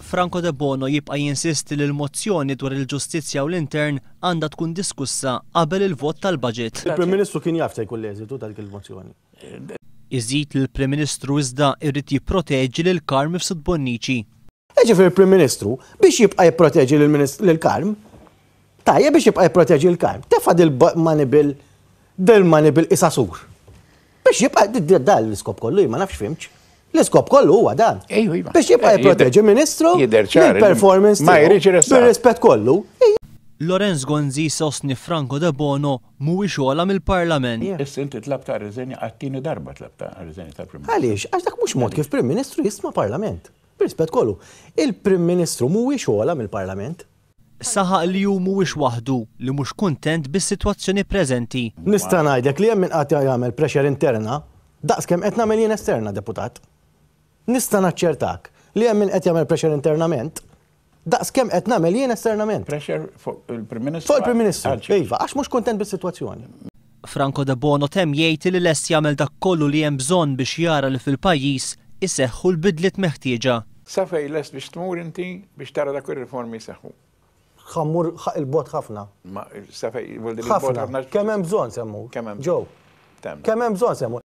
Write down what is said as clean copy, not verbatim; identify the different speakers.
Speaker 1: Franco Debono jibqa' jinsisti li l-mozzjoni dwar il-ġustizzja u l-intern għandha tkun diskussa qabel il-vot tal-budget.
Speaker 2: Il-Prim Ministru kien jaf se jkun l-eżitu ta' dik il-mozzjoni.
Speaker 1: Iżid li l-Prim Ministru iżda jrid jipproteġi lil Carm Mifsud Bonnici.
Speaker 2: Jiġifieri l-Prim Ministru biex jibqa' jipproteġi lil Carm, tajjeb biex jibqa' jipproteġi lil Carm, tefa' dil-manibil dil-manibil qisha sur. Biex jibqa' dan l-iskop kollu jien ma nafx fhimtx. L-iskop kollu huwa dan. Biex jibqa' jipproteġi Ministru mill-performance tiegħu. Bir-rispett kollu.
Speaker 1: Lawrence Gonzi jsostni Franco Debono mhuwiex ogħla mill-Parlament.
Speaker 3: Issa inti tlabt għar-riżenja għat-tieni darba tlabt għar-riżenja tal-Prim Ministru.
Speaker 2: Għaliex? Għax dak mhux mod kif Prim Ministru jistma' Parlament. Bir-rispett kollu. Il-Prim Ministru mhuwiex ogħla mill-Parlament.
Speaker 1: Saħaq li hu mhuwiex waħdu li mhux kuntent bis-sitwazzjoni preżenti.
Speaker 2: Nista' ngħidlek li hemm min qagħad jagħmel pressure interna daqs kemm qed nagħmel jien esterna, Deputat. Nista' naċċertak li hemm min qed jagħmel pressure internament Daqs kemm qed nagħmel jien esternament.
Speaker 3: Pressure fuq il-Prim Ministru.
Speaker 2: Fuq il-Prim Ministru, iva, għax mhux kuntent bis-sitwazzjoni.
Speaker 1: Franco Debono temm jgħid li lest jagħmel dak kollu li hemm bżonn biex jara li fil-pajjiż iseħħu l-bidliet meħtieġa.
Speaker 3: Sa fejn lest biex tmur inti biex tara dak ir-riformi jseħħu?
Speaker 2: Ħa mmur 'il bogħod ħafna.
Speaker 3: Ma sa fejn, vuol dire 'il bogħod
Speaker 2: ħafna. Kemm hemm bżonn se mmur.
Speaker 3: Kemm hemm
Speaker 2: bżonn. Joe. Kemm hemm bżonn se mmur.